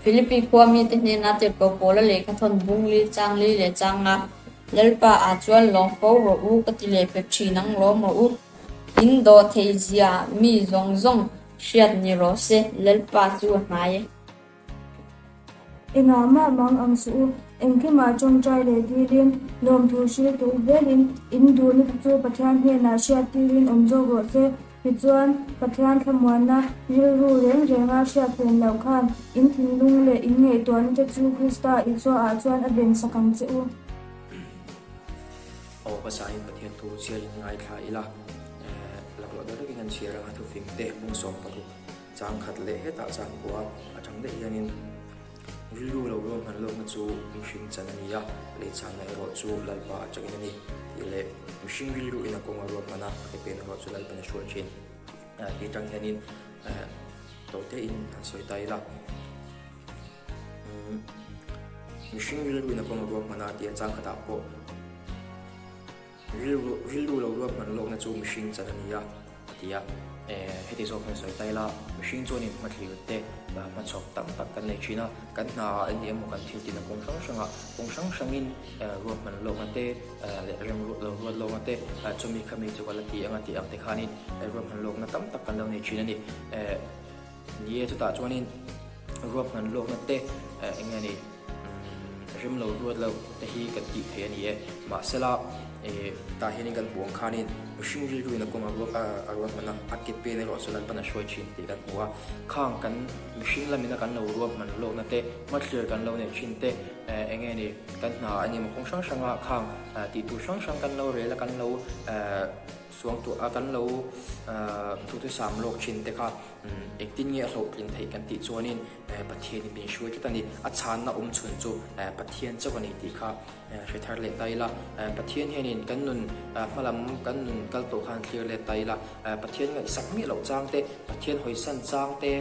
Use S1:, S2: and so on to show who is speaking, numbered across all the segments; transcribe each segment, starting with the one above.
S1: Philippi khua mite hnena tirhkoh Paula lehkha thawn bung li, chang li leh chang nga, Lalpa ah chuan lawm fo rawh u ka ti leh pek thin ang lawm rawh u. In dawh thei zia mi zawng zawng hriat ni rawh se, Lalpa chu a hnai e.
S2: Engah mah mang ang suh u, engkimah tawngtai leh dilin, lawmthu hril tur velin, in duhna te chu Pathian hnenah hriat tirin awm zawk rawh se. Tichuan, Pathian thlamuanna rilru reng renga hriat hlen loh khan in thinlung leh in ngaihtuahna te chu Krista Isuaah chuan a bensak ang che u.
S3: Aw ka sahin Pathian thu chhiarin ngaithla ila, laklawh deuh deuhin an chhiar anga thufing te bung 60 chang khat leh hetah chang kua atang daih hianin rilru lo ruahman lawkna chu mihring chan a ni a, lei channa erawh chu Lalpa atangin a ni tih leh mihring rilru in a kawng a ruahman a, a ke pen erawh chu Lalpan a hruai thin tih atang hianin tawite in han sawi ta ila. Mihring rilru in a kawng a ruahman a tih a chang khatah pawh Rilru rilru lo ruahman lawkna chu mihring chan a ni a, a ti a. Heti zawk hian sawi ta ila, mihring chuanin hmathlir te hmachhawp tam tak kan nei thin a, kan hna ah eng emaw kan thil tina kawng hrang hrangah kawng hrang hrangin ruahman lawkna te leh rem lo ruat lawkna te chumi khami chu ka la ti ang a tih ang te khanin ruahman lawkna tam tak kan lo nei thin a ni. Ni e, chutah chuanin ruahman lawkna te eng nge ni rem lo ruat lo te hi kan tih thei a ni e. Mahsela tah hianin kan hmuh ang khanin mihring rilruin a kawng a ruahman a, a ke pen erawh chu Lalpan a hruai thin tih kan hmu a. Khang kan mihring lamina kan lo ruahman lawkna te, hmathlir kan lo neih thin te eng nge ni kan hna a ni emaw kawng hrang hranga khang tih tur hrang hrang kan lo rel a, kan lo suangtuah a, kan lo duhthusam lawk thin te kha. Engtin nge a hlawhtlin theih kan tih chuanin Pathianin min hruai tlat a ni. A chhanna awm chhun chu Pathian chauh a ni tih kha hre thar leh ta ila. Pathian hianin kan nun hmalam kan nun kal tawh khan thlir let ta ila. Pathian ngaihsak miah loh chang te, Pathian hawisan chang te,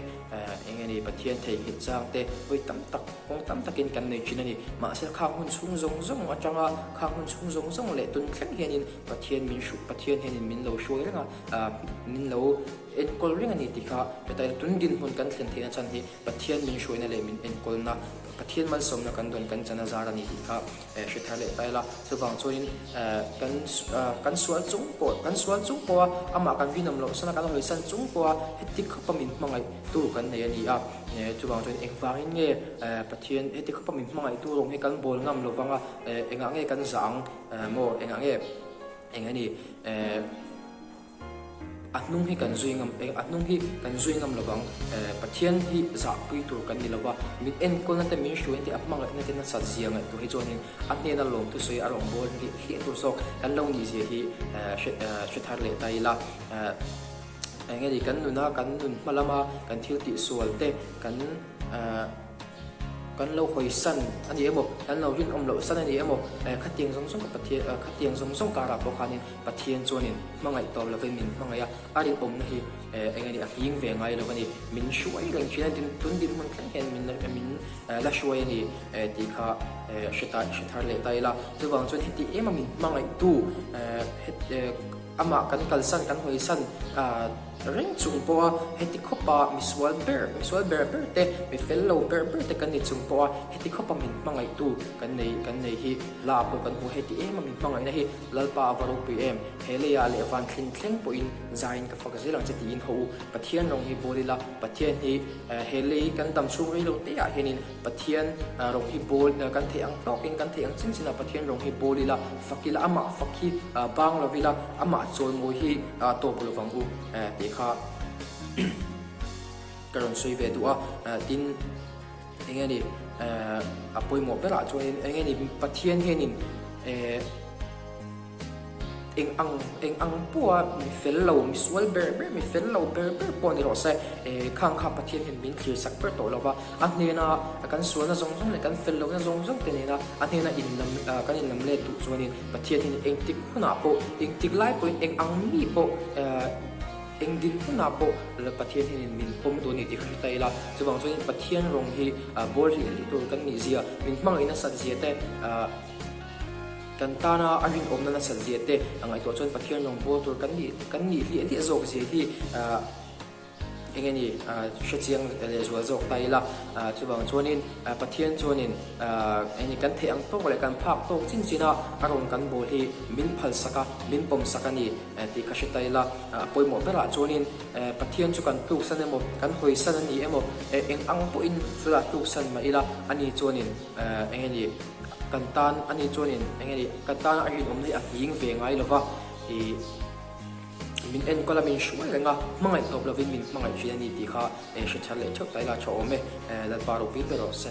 S3: eng nge ni Pathian theihnghilh chang te hawi tam tak kawng tam takin kan nei thin a ni. Mahse khang hun chhung zawng zawng atanga khang hun chhung zawng zawng leh tun thleng hianin Pathian min hruh Pathian hianin min lo hruai reng a, min lo Enkawl reng a ni tih kha heta ila tun dinhmun kan thlen theihna chhan hi Pathian min hruaina leh min enkawlna, Pathian malsawmna kan dawn kan chan a zar a ni tih kha hre thar leh ta ila. Chuvang chuanin kan kan sual chung pawh kan sual chung pawha amah kan rinawm loh sana kan hawisan chung pawha heti khawpa min hmangaihtu kan nei a ni a. Chuvang chuan engvangin nge Pathian heti khawpa min hmangaihtu rawng hi kan bawl ngam lovang a, engah nge kan zah ang maw engah nge eng a ni. A hnung hi kan zui ngam eng a hnung hi kan zui ngam lovang Pathian hi zahpui tur kan ni lova min enkawlna te min hruaina te a hmangaihna te nasat zia ngaih tur hi chuanin a hnena lawm thusawi a rawn bawl hliah hliah tur zawk kan lo nih zia hi hre thar leh ta ila eng nge ni kan nuna kan nun hma lama kan thil tih sual te kan Kan lo hawisan a ni emaw, kan lo rinawm loh san a ni emaw, khatiang zawng zawng ka Pathian, khatiang zawng zawng karah pawh khanin Pathian chuanin hmangaih tawp lovin min hmangaih a, a rinawmna hi eng nge ni a nghing ve ngai lo a ni, min hruai reng thin a, tun dinhmun thleng hian min la min la hruai a ni tih kha hre ta hre thar leh ta ila. Chuvang chuan heti ema min hmangaihtu amah kan kalsan kan hawisan Reng chung pawha heti khawpa misual ber, misual ber ber te, mi fel lo ber ber te kan ni chung pawha heti khawpa min hmangaihtu kan nei kan nei hi la pawh kan hmu heti em a min hmangaihna hi Lalpa a va ropui em, he leiah leh van thlin thleng pawhin zaiin ka fak zel ang che tiin haw u, Pathian rawng hi bawl ila, Pathian hi he lei kan dam chhung rei lo te ah hianin Pathian rawng hi bawl kan theih ang tawkin kan theih ang chin chinah Pathian rawng hi bawl ila, fak ila, amah fak hi bang lo ila, amah chawimawi hi tawp lo vang u tih kha ka rawn sawi ve duh a. Tin, eng nge ni a pawimawh berah chuanin eng nge ni Pathian hianin Eng ang eng ang pawha mi fel lo, mi sual ber ber, mi fel lo ber ber pawh ni rawh se, khang kha Pathian hian min thlir sak ber tawh lo va, a hnena kan sualna zawng zawng leh kan fel lohna zawng zawng te nena a hnena inlam kan inlam let duh chuanin Pathian hian engtik hunah pawh, engtik lai pawhin eng ang mi pawh eng din hunah pawh Pathian hianin min pawm duh a ni tih ka hre ta ila. Chuvang chuanin Pathian rawng hi bawl hlih hlih tur kan nih zia, min hmangaih nasat zia te, Kan tana a rinawmna nasat zia te a ngaihtuah chuan Pathian rawngbâwl tur kan nih kan nih hliah hliah zawk zia hi. Eng nge hre chiang lehzual zawk ta ila. Chuvang chuanin Pathian chuanin eng nge kan theih ang tawk leh kan phak tawk chin chin a a rawn kan bawl hi min phalsak a, min pawmsak a ni tih kha hre ta ila. A pawimawh berah chuanin Pathian chu kan tluksan emaw, kan hawisan a ni emaw, eng ang pawhin chutah tluksan mah ila ani chuanin eng nge ni kan tan ani chuanin eng nge ni kan tan a rinawmna hi a nghing ve ngai lova. Ih. Min enkawl a, min hruai reng a, hmangaih tawp lovin min hmangaih thin a ni tih kha hre thar leh theuh ta ila a tha awm e. Lalpa ropui ber rawh se.